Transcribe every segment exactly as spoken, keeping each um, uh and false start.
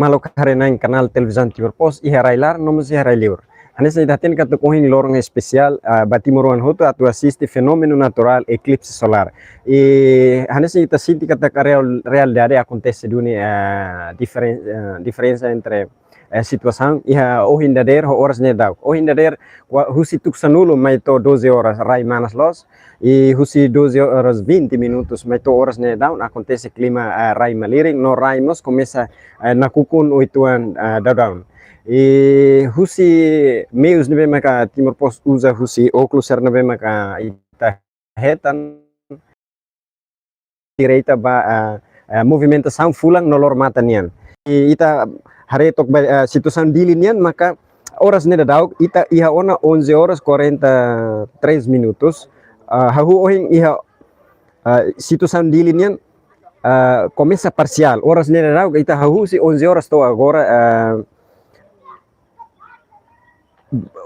maluk haree-na'in kanál televizaun Timor Post, iha rai-laran no mós iha rai-liur. Hanesan ita hatene katak ohin loron espesiál, ah, ba timoroan hotu atu asiste fenómenu naturál eklipse solár. I hanesan ita sente katak real-, realidade akontese duni, ah, diferen-, ah, diferensa entre, eh, situasaun iha ohin dadeer ho oras ne'e daudaun. Ohin dadeer kua-, husi tuku sanulu mai to'o doze horas rai manas loos, i husi doze horas vinte minutos mai to'o oras ne'e daudaun akontese klima, eh, rai malirin, no rai mós komesa, eh, nakukun uitoan, eh, daudaun. I husi meius ne'ebé maka Timor Post uza, husi ókulus sira ne'ebé maka ita hetan, direta ba, ah, ah, movimentasaun fulan no loro-matan nian. I ita haree took ba, ah, situasaun Dili nian, maka oras ne'e daudaun ita iha ona onze horas quarenta e três minutos. Ah, hahú ohin iha, ah, situasaun Dili nian, ah, komesa parsiál. Oras ne'e daudaun ita hahú husi onze horas to'o agora, ah,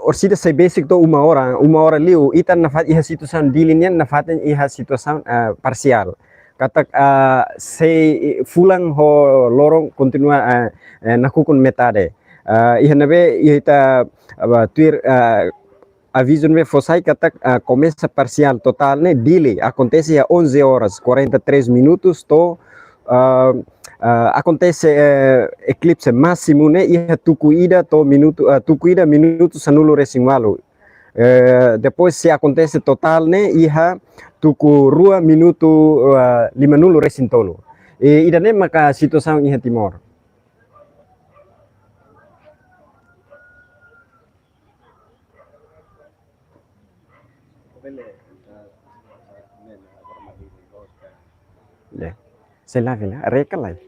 orsida sai besik to'o uma hora, uma hora liu, ita nafatin iha situasaun Dili nian, nafatin iha situasaun, eh, parsiál. Katak, eh, sei fulan ho loron kontinua, eh, eh, nakukun metade. Eh, iha ne'ebé, iha ita, eh, tuir, eh, avizu ne'ebé fó sai katak, eh, komesa parsiál totál ne'e Dili akontese iha onze horas quarenta e três minutos to'o, ah, ah, akontese, eh, eklipse másimu ne'e iha tuku ida to'o minutu, ah, tuku ida minutu sanulu-resin-ualu. Eh, depois sei akontese totál ne'e iha tuku rua minutu, ah, limanulu-resin-tolu. I ida-ne'e maka situasaun iha Timor. Ya. Sei la vila, reka lai.